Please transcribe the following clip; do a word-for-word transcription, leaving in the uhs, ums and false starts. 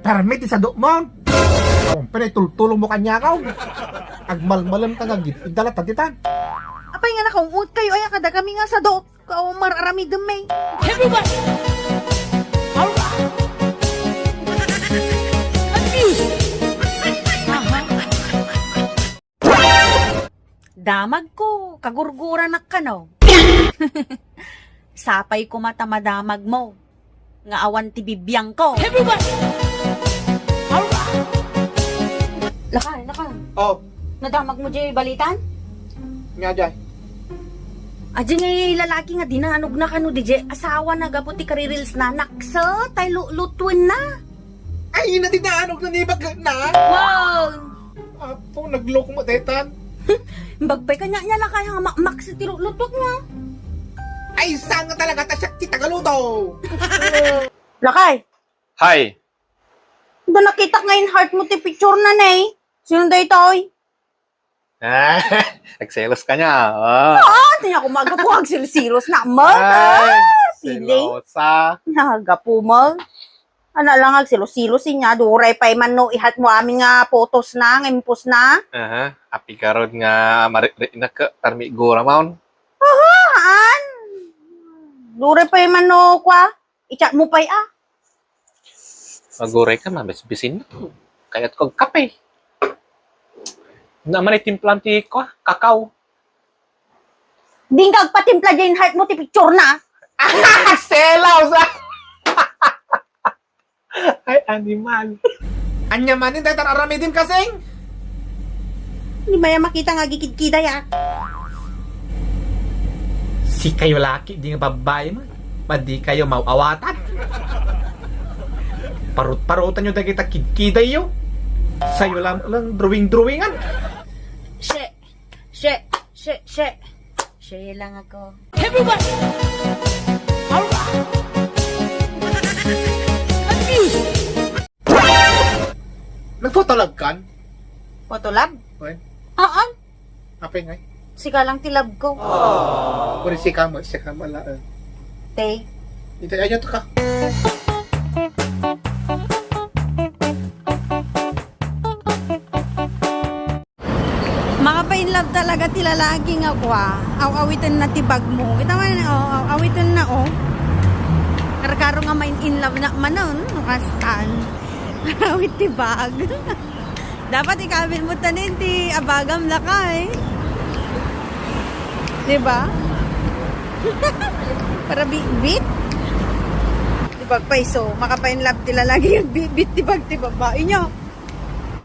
Permi ti sadokmon. Awan pay tultulongmo kaniakaw. Agmalmalem ka nga git-, idala ta ditan. Apay nga nakaung-ot kayo, aya kadakami nga sadot? Kaumar aramidem, eh. Everybody! Alright! Abuse! Aha. Damagko, kagurguranak kano. Sapay koma ta madamagmo nga awan ti bibiangko. Everybody! Alright! Lakay, lakay. Oh. Nadamagmo jay balitan? Nga jay. Adi nga lalaki nga dinanog na kano di jay asawa na gapu ti karireels na naksa tay lulutwen na. Ay, ina ti daanog na ni bagna. Wow! Apo, nagloko mo, detan. Bagpay kanya niya lakay nga makmak si ti lulutok niya. Ay, saan nga talaga ta siya ti tagaluto? Lakay. Hi. Da nakitak nga in-heart mo ti picture na, ne. Sino daytoy? Ah, agselos ka niya. Oh. Ah, tinya ko magapu agsilsilos na, mag. Ay, ah, feeling. Selosa. Nagapu, mag. Ana lang agsilos-silos inya, duray pay man no ihat mo amin nga photos na, nga impos na. Aha, apigarod nga mari-, ri-, nak-, tarmi gura maon. Aha, an. Duray pay man no kwa, i-chat mo pay, ah. Maguray ka, mabisbisin na. Kayat ko agkape. Naman itimplam ti kwa, kakao. Di nga agpatimpla diay in-heart mo ti picture na. Selos, ah! Ay, animal. Anya manen, daytan aramidim kasing? Di ba ya makita nga agikidkiday, ah? Sikayo laki, di nga babbai man. Madi kayo mawawatan. Parut-parutan yo dagita kidkiday yo. Sayo lang, lang drawing-drawingan. She, she, she, she. She lang ako. Everybody! Alright! Abuse! Nagfotolab kan? Fotolab? Wen? Haan. Apay ngay? Sika lang ti love ko. Pwede sika mo, sika mo lang. Te. Ito, ayaw to ka. Makapainlove talaga ti lalaki nga kwa. Aw-awiten na ti bag mo. Kita man, oh, aw-awiten na, oh. Karkaro nga main in love na manon. Kastan. Awit ti bag. Dapat ikabil mo tanin ti abagam lakay. Di ba? Para bitbit. Di ba, paiso, makapainlove ti lalaki, bitbit ti bag ti babae niya.